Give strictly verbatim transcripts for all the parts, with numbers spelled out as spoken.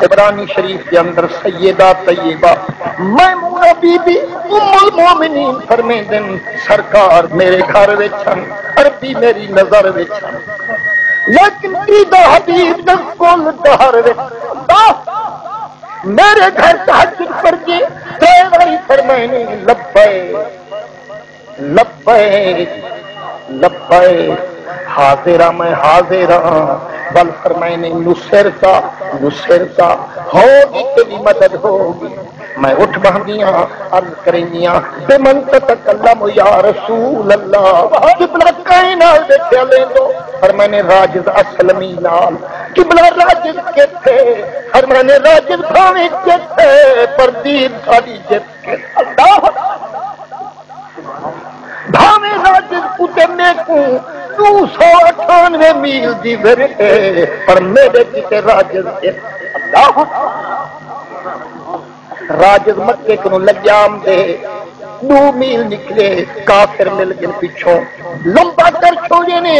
عبرانی شریف دے اندر سیدہ طیبہ میمونہ بی بی ام المومنین فرمیندن، سرکار میرے گھر وچ ہن، عربی میری نظر وچ ہن، لیکن تیرا حبیب دے کول گھر وچ میرے گھر تہجد پڑھدے، ترے واری فرمائنے، لبیک، لبیک، لبیک، حاضر ہاں، میں حاضر ہاں۔ ول فرمائنے، نصرت، نصرت، ہوگی تیری مدد ہوگی۔ میں اٹھ بہندی ہاں، عرض کریندی ہاں، بمن تتکلم یا رسول اللہ؟ قبلہ کائیں نال ٻیٹھے لیندو؟ فرمائنے، راجز اسلمی نال۔ قبلہ راجز کتھے؟ فرمائنے، راجز بھاویں کتھے، پر دین ساݙی جت کے۔ اللہ اکبر۔ بھاویں راجز اتے میکوں ݙو سو اٹھانوے میل دی ورے، پر میݙے کیتے راجز اے۔ اللہ اکبر۔ راجز مکے کنوں لڳیا آمدے، ݙو میل نکلے، کافر مل ڳن پچھوں، لمبا کر چھوڑے نے،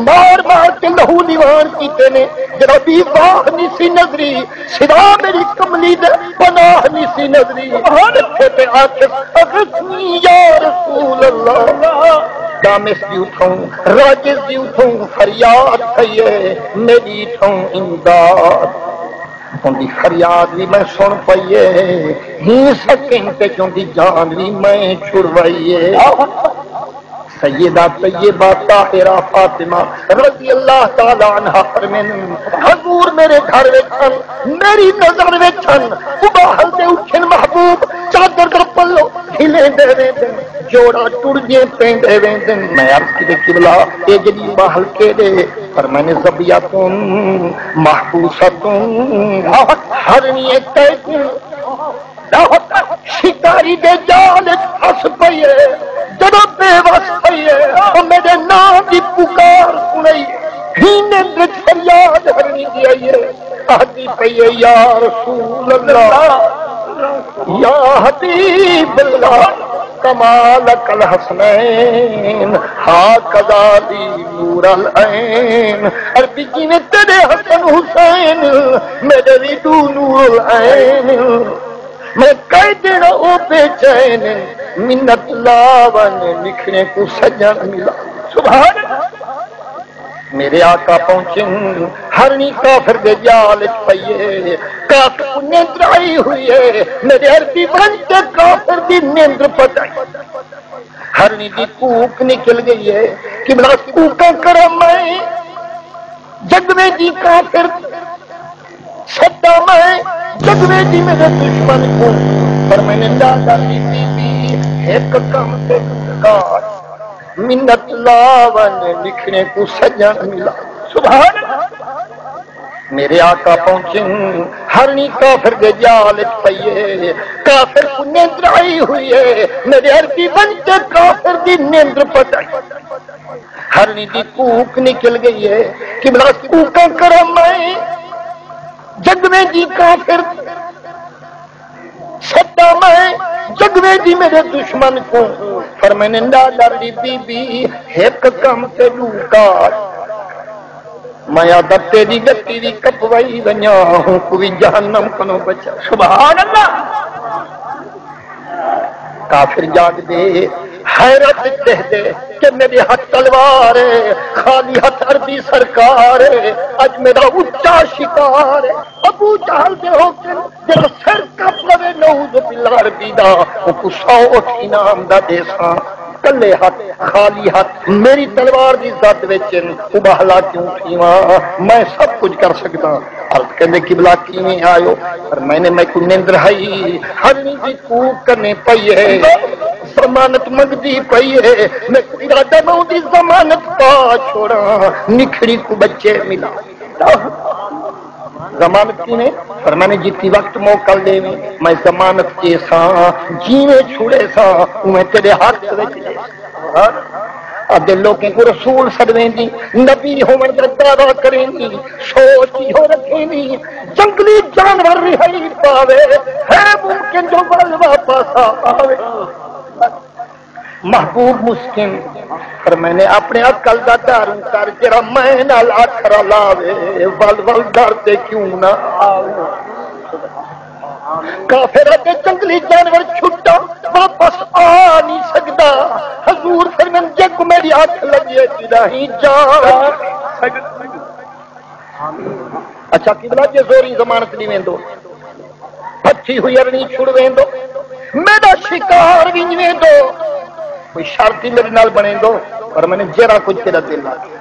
مار مار کے لہو لیوان کیتے نے۔ جناب دی واہ نی سی نظری، سوا میری کملی دے پناہ نی سی نظری۔ اتھے تے آکھس، اغثنی یا رسول اللہ۔ دامس دی اتھوں، راجز دی اتھوں فریاد تھئی ہے، میری اتھوں امداد۔ اوندی فریاد وی میں سݨ پئی ہے، ہی سکین تے اوندی جان وی میں چھڑوائی ہے۔ سیدہ طیبہ طاہرہ فاطمہ رضی اللہ تعالی عنہا فرمین، حضور میرے گھر وچ ہن، میری نظر وچ ہن، اباہل دے اٹھن محبوب، چادر دا پلو ہلیندے ویندن، جوڑا ٹردے پیندے ویندن۔ میں عرض کیتے، قبلہ، اے جڑی اباہل کیڑے؟ فرمائنے، ظبیۃ محبوسۃ، ہرݨی قید، شکاری دے جال اچ پھس پئی ہے، جݙاں بے وس تھئی ہے، او میݙے ناں دی پکار سݨائی، ہی نندر اچ فریاد ہرݨی دی آئی ہے، آہدی پئی ہے، یا رسول اللہ، یا حبیب اللہ، کما لک الحسنین، ہا کذا لی نور العین۔ عربی، جیویں تیݙے حسن حسین، میݙے وی ݙو نور العین۔ میں کہہ ݙینا او بے چین، منت لا ونڄ نکھڑیں کوں سڄݨ ملا۔ سبحان اللہ۔ میرے آقا پہنچن، ہرݨی کافر دے جال اچ پئی ہے، کافر کوں نندر آئی ہوئی ہے، میرے عربی ونڄ تے کافر دی نندر پٹائی۔ ہرݨی دی کوک نکل ڳئی ہے، قبلہ کوکاں کراں میں، جڳویں دی کافر سݙاں میں، جڳویں دی میݙے دشمن کوں۔ پر میں نے لا ݙتی بی بی، ہک کم تے کر، منت لا ونڄ نکھڑیں کوں سڄݨ ملا۔ سبحان اللہ۔ میرے آقا پہنچن، ہرݨی کافر دے جال اچ پئی ہے، کافر کوں نندر آئی ہوئی ہے، میݙے عربی ونڄ تے کافر دی نندر پٹائی۔ ہرݨی دی کوک نکل ڳئی ہے، قبلہ کوکاں کراں میں، جڳویں دی کافر سݙاں میں، جڳویں دی میݙے دشمن کوں۔ پر میں نے لا ݙتی بی بی، ہک کم تے ݙو کار۔ میں آہدا تیݙی ڳتی وی کپوائی ونڄاں، ہوں کوں وی جہنم کنوں بچا۔ سبحان اللہ۔ کافر جاڳدے، حیرت وچ ݙہدے کہ میݙے ہتھ تلوار ہے، خالی ہتھ عربی سرکار ہے، اڄ میݙا اچا شکار ہے۔ ابو جہل دے ہوکن جیڑھا سر کپ لوے، نعوذ باللہ، عربی دا، اوکوں سو اٹھ انعام دا ݙیساں۔ کلے ہتھ، خالی ہتھ، میری تلوار دی زد وچ ہن، اباہلا کیوں تھیواں؟ میں سب کجھ کر سڳداں۔ عرض کیندے، قبلہ کیویں آئے ہو؟ فرمائنے، میکوں نندر ہئی، ہرݨی دی کوک کنے پئی ہے، ضمانت منگدی پئی ہے، میکوں ارادہ میں اوندی ضمانت پا چھوڑاں، نکھڑی کوں ٻچے ملا۔ ضمانت کیویں؟ فرمانے، جتی وقت موکل ݙیویں، میں ضمانت چیساں، جیویں چھوڑیساں، اوویں تیݙے ہتھ وچ ݙیساں۔ ادھے لوکیں کوں رسول سݙویندی، نبی ہووݨ دا دعویٰ کریندی، سوچ ایہو رکھیندی، جنگلی جانور رہائی پاوے، ہے ممکن جو ول واپس آوے۔ محبوب مسکن، فرمائنے، اپݨے عقل دا ڈر کر، جیڑھا میں نال اکھ رلاوے، ول ول در تے کیوں نہ آوے۔ کافر اتے جنگلی جانور چھٹا واپس آ نہیں سکدا۔ حضور فرمن، جے کو میری اکھ لگی ہے، تیرا ہی جان۔ اچھا قبلہ، جے زوری ضمانت ݙیویں دو، پھٹی ہوئی ارنی چھڑویں دو، میݙا شکار ونڄ ویندو۔ کوئی شرط ہی میݙے نال بݨیندو، پر میں نے جیڑھا کجھ تیݙا دل آکھے۔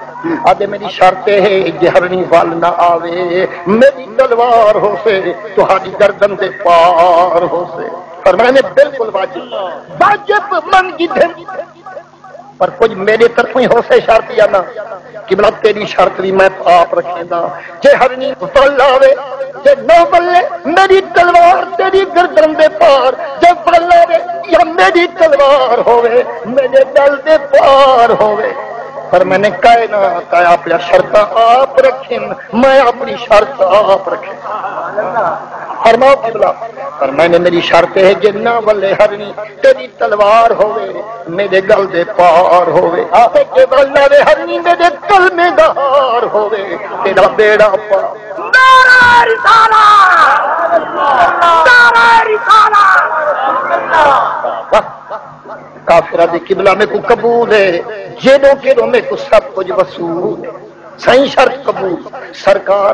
آہدے، میݙی شرط اے ہے، جے ہرݨی ول نہ آوے، میݙی تلوار ہوسے، تہاݙی گردن دے پار ہوسے۔ پر میں نے بالکل واجب، واجب من گھدن، پر کجھ میݙے طرفوں ہی ہوسے شرط یا نہ؟ قبلہ، تیݙی شرط وی میں آپ رکھینداں۔ جے ہرݨی ول آوے، جے نہ ولے، میݙی تلوار تیݙی گردن دے پار۔ جے ول آوے یا میݙی تلوار ہووے، میݙے ڳل دے پار ہووے۔ پر میں نے کائنات آ اپݨیاں شرطاں آپ رکھن، میں اپݨی شرط آپ رکھن۔ فرماؤ قبلہ، پر میں نے، میݙی شرط ہے، جے نہ ولے ہرݨی، تیݙی تلوار ہووے، میݙے ڳل دے پار ہووے۔ تے جے ول آوے ہرݨی، میݙے کلمے دا ہار ہووے، تیݙا ٻیڑا پار۔ نعرہ رسالت! نعرہ رسالت! کافر آہدے، قبلہ میکوں قبول ہے، جیݙوں کیݙوں میکوں سب کجھ وصول ہے۔ سائیں، شرط قبول۔ سرکار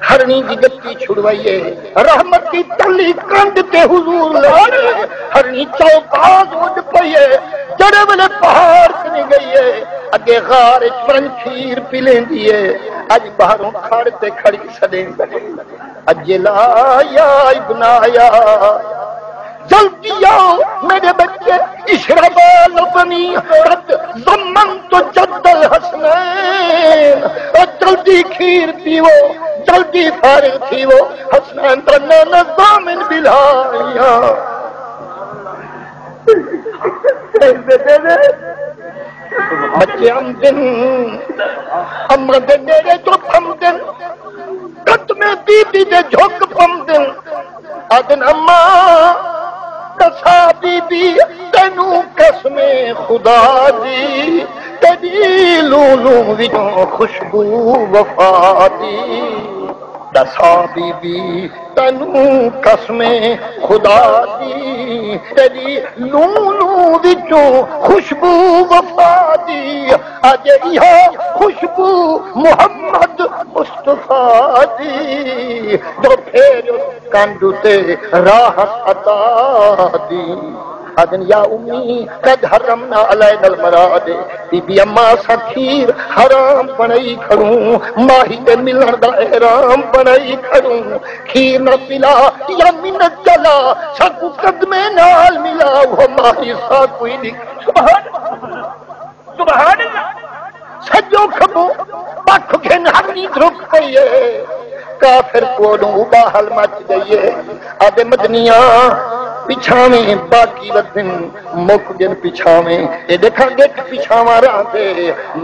ہرݨی دی ڳتی چھڑوائی ہے، رحمت دی تلی کنڈ تے حضور لائی ہے۔ ہرݨی چوباز اݙ پئی ہے، جیڑھے ویلے پہاڑ کنیں ڳئی ہے، اڳے غار اچ ونڄ کھیر پی لیندی ہے، اڄ ٻاہروں کھڑ تے کھڑی سݙیندی ہے، اجلا یا ابنایا، جلدی آؤ میݙے ٻچے، اشربا لبنی قد ضمنت جد الحسنین۔ او جلدی کھیر پیو، جلدی فارغ تھیو، حسنین دا نانا ضامن ٻلھائیاں۔ ٻچے امدن، اماں دے نیڑے جو پھمدن، قدمیں بی بی دے جھک پمدن۔ آہدن، اماں، ݙسا بی بی، تینوں قسم خدا دی، تیݙی لوں لوں وچوں خوشبو وفا دی۔ ݙسا بی بی، تینوں قسم خدا دی، تیݙی لوں لوں وچوں خوشبو وفا دی۔ اڄ ایہا خوشبو محمد مصطفیٰ دی، جو پھیریو کنڈ اتے راحت عطا دی۔ آہدن، یا امی، قد حرمنا علینا المراضع۔ بی بی، اماں، اساں کھیر حرام بݨائی کھڑوں، ماہی دے ملݨ دا احرام بݨائی کھڑوں۔ کھیر نہ پلا یا منت چلا، ساکوں قدمیں نال ملا، او ماہی ساکوں ہی ݙکھ۔ سبحان اللہ، سبحان اللہ۔ سڄو کھٻو پکھ گھن ہرݨی دھرک پئی ہے۔ کافر کولوں اباہل مچ ڳئی ہے۔ آہدے، مدنیاں، پچھاویں باقی ودن، مک ڳن پچھاویں۔ اے ݙیکھاں، ڳٹھ پچھاواں رہندے،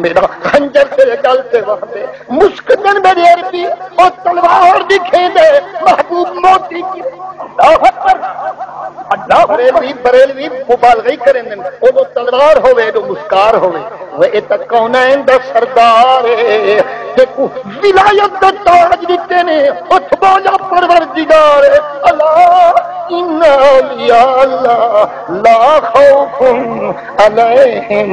میݙا خنجر تیݙے ڳل تے وہندے۔ مسکدن میݙے عربی، او تلوار ݙکھیندے، محبوب موتی کی۔ اللہ اکبر، اللہ اکبر۔ بریلوی، بریلوی مبالغہ ہی کریندن، او جو تلوار ہووے، جو مسکار ہووے، وہ اے تاں کونین دا سردار ہے، جیکوں ولایت دے تاج ݙتے نے، اتھ ٻولا پروردگار ہے۔ الا ان اولیاء اللہ لا خوف علیہم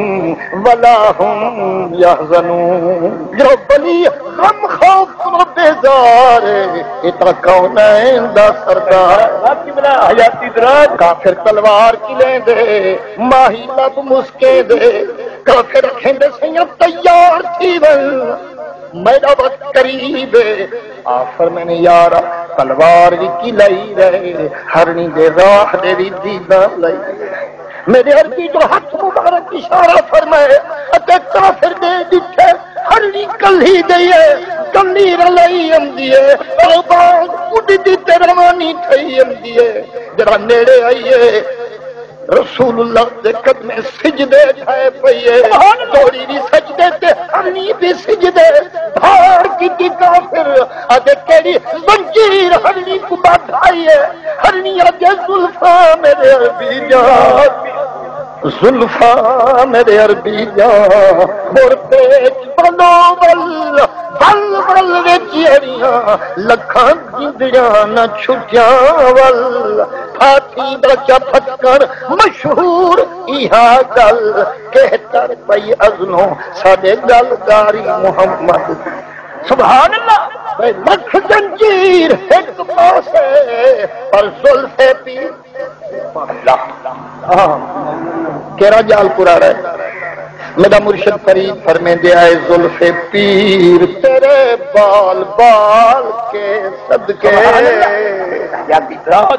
ولا هم یحزنون۔ جو ولی غم خوف کنوں بیزار ہے، اے تاں کونین دا سردار۔ واہ قبلہ، حیاتی دراز۔ کافر تلوار گھلیندے، ماہی لب مسکیندے، کافر آکھیندے، سئیاں تیار تھی ونڄ، میݙا وقت قریب ہے۔ آ فرمیندے، یارا، تلوار وی گھلائی رہے، ہرݨی دے راہ دے وی دیداں لائی رہے۔ میݙے عربی جو ہتھ مبارک اشارہ فرمائے اتے کافر دے ݙٹھے، ہرݨی کلھی ڳئی ہے، کلھی رلائی امدی ہے، آواز اݙدی تے روانی تھئی امدی ہے۔ جݙاں نیڑے آئی ہے، رسول اللہ دے قدمیں سجدے ڈھائے پئی ہے۔ سبحان اللہ۔ توڑی وی سجدے تے ہرݨی وی سجدے، بھاڑ کیتی کافر۔ آہدے، کیڑھی زنجیر ہرݨی کوں ٻدھ آئی ہے؟ ہرݨی آہدے، زلفاں میݙے عربی جاں، زلفاں میݙے عربی جاں، بر پیچ ونو ول، ول ول وچ اڑیاں، لکھاں جندڑیاں نہ چھٹیاں ول۔ پھاتی دا کیا پھٹکݨ مشہور ایہا ڳل، کہہ تر پئی ازلوں ساݙے ڳل ڳاری محمد۔ سبحان اللہ۔ بھئی لکھ زنجیر ہک پاسے، پر زلفے پیر۔ اللہ۔ ہاں۔ کیڑھا ڄال پراݨا ہے؟ میݙا مرشد فرید فرمیندے آئے، زلف پیر تیرے بال بال کے صدقے۔ سبحان اللہ۔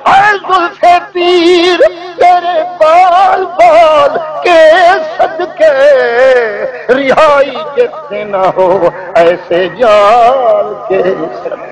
اے زلف پیر تیرے بال بال کے صدقے، رہائی جس سے نہ ہو ایسے جال کے صدقے۔